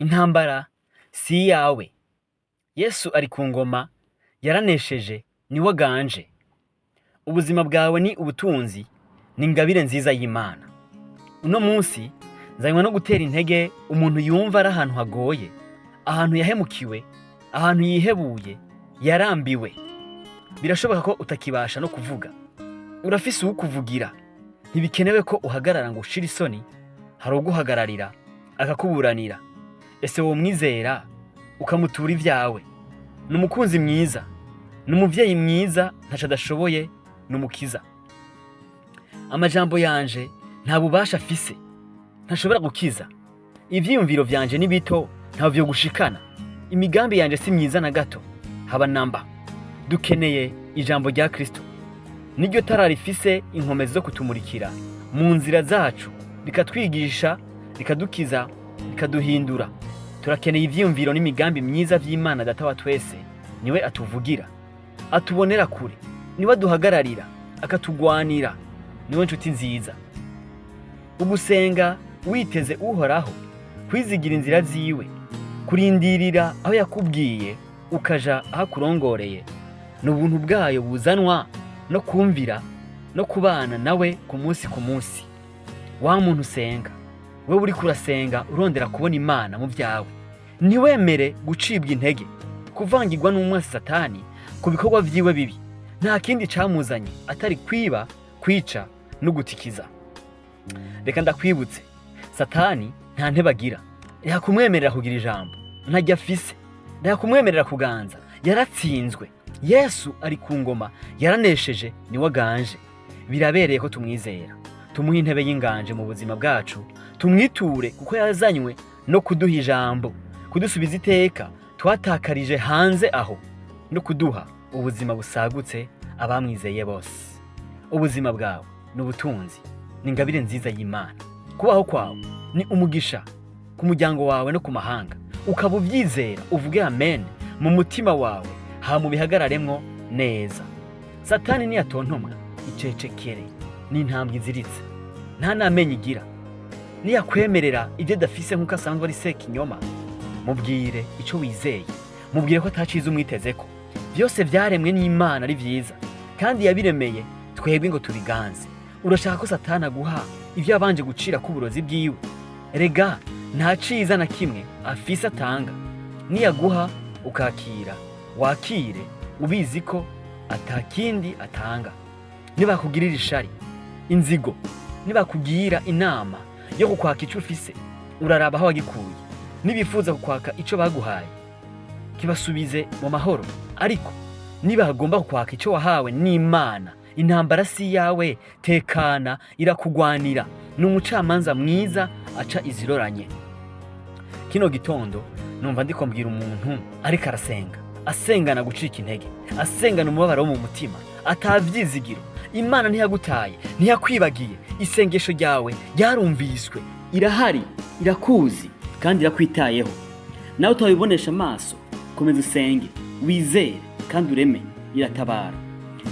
Intambara si iyawe. Yesu ari ku ngoma, yaranesheje, niwe aganje. Ubuzima bwawe ni ubutunzi, ni ingabire nziza y'Imana. Uno munsi nzanywe no gutera intege umuntu yumva ari ahantu hagoye, ahantu yahemukiwe, ahantu yihebuye, yarambiwe. Birashoboka ko utakibasha no kuvuga. Urafise uwukuvugira. Ntibikenewe ko uhagarara ngo ushire isoni, hari uguhagararira, akakuburanira. Ese womwizera ukamutura ivyawe? Ni umukunzi mwiza, ni umuvyeyi mwiza, ntaco adashoboye, ni umukiza. Amajambo yanje nta bubasha afise, ntashobora gukiza. Ivyiyumviro vyanje ni bito, ntaho vyogushikana. Imigambi yanje si myiza na gato, haba namba. Dukeneye ijambo rya Kristo. Niryo tara rifise inkomezi zo kutumurikira mu nzira zacu, rikatwigisha, rikadukiza, rikaduhindura. Turakeneye ivyiyumviro n'imigambi myiza vy'Imana Data wa twese, niwe atuvugira, atubonera kure, niwe aduhagararira, akatugwanira, niwe nshuti nziza. Ugusenga witeze Uhoraho, kwizigira inzira ziwe, kurindirira aho yakubwiye ukaja aho akurongoreye, ni ubuntu bwayo buzanwa no kumvira no kubana nawe ku munsi ku munsi. Wa muntu usenga, wewe uriko urasenga urondera kubona Imana mu vyawe, ntiwemere gucibwa intege, kuvangirwa n'umwasi Satani ku bikorwa vyiwe bibi. Nta kindi camuzanye atari kwiba, kwica no gutikiza. Reka ndakwibutse, Satani nta ntebe agira. Reka kumwemerera kugira ijambo, ntaryo afise. Reka kumwemerera kuganza, yaratsinzwe. Yesu ari ku ngoma, yaranesheje, niwe aganje. Birabereye ko tumwizera, tumuhe intebe y'inganje mu buzima bwacu, tumwiture kuko yazanywe no kuduha ijambo, kudusubiza iteka twatakarije hanze aho, no kuduha ubuzima busagutse abamwizeye bose. Ubuzima bwawe ni ubutunzi, ni ingabire nziza y'Imana. Kubaho kwawe ni umugisha ku muryango wawe no ku mahanga. Ukaba ubyizera, uvuge amen mu mutima wawe, hama ubihagararemwo neza. Satani niyatontomwa, icecekere, ni intambwe iziritse, nta n'amenyo igira. Niyakwemerera ibyo adafise nk'uko asanzwe ari sekinyoma, mubwire ico wizeye, mubwire ko ataciza umwitezeko. Byose vyaremwe n'Imana ari vyiza, kandi yabiremeye twebwe ngo tubiganze. Urashaka ko Satani aguha ivyo yabanje gucira k'uburozi bwiwe? Rega nta ciza na kimwe afise atanga. Niyaguha ukakira, wakire ubizi ko atakindi atanga. Nibakugirira ishari, inzigo, nibakugira inama yo kukwaka ico ufise, uraraba aho wagikuye. Nibifuza kukwaka ico baguhaye, kibasubize mu mahoro. Ariko nibagomba kukwaka ico wahawe n'Imana, intambara si iyawe, tekana, irakugwanira. Ni umucamanza mwiza aca iziroranye. Kino gitondo numva ndiko mbwira umuntu ariko arasenga, asengana gucika intege, asengana umubabaro wo mu mutima, atavyizigiro. Imana ntiyagutaye, ntiyakwibagiye. Isengesho ryawe ryarumviswe, irahari, irakuzi kandi irakwitayeho. Nawe utabibonesha amaso, komeza usenge, wizere kandi ureme, iratabara.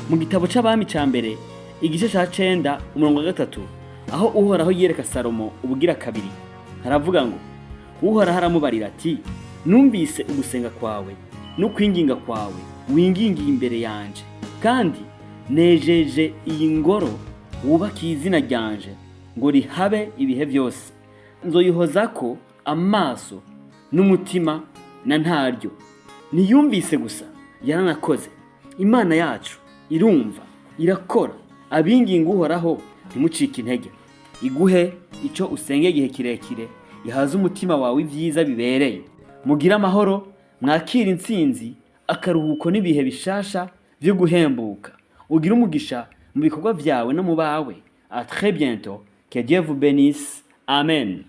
Mu gitabo c'Abami ca mbere, igice ca 9, umurongo wa 3, aho Uhoraho yereka Salomo ubugira kabiri, haravuga ngo: Uhoraho aramubarira ati: numvise ugusenga kwawe n'ukwinginga kwawe wingingiye imbere yanje, kandi nejeje iyi ngoro wubakiye izina ryanje ngo rihabe ibihe byose. Nzoyihozako amaso n'umutima na ntaryo. Ntiyumvise gusa, yaranakoze. Imana yacu irumva, irakora. Abinginga Uhoraho, ntimucike intege. Iguhe ico usenge igihe kirekire, ihaze umutima wawe ibyiza bibereye. Mugire amahoro, mwakire intsinzi, akaruhuko n'ibihe bishasha vyo guhembuka. Ugire umugisha mu bikorwa vyawe no mu bawe. À très bientôt. Que Dieu vous bénisse. Amen.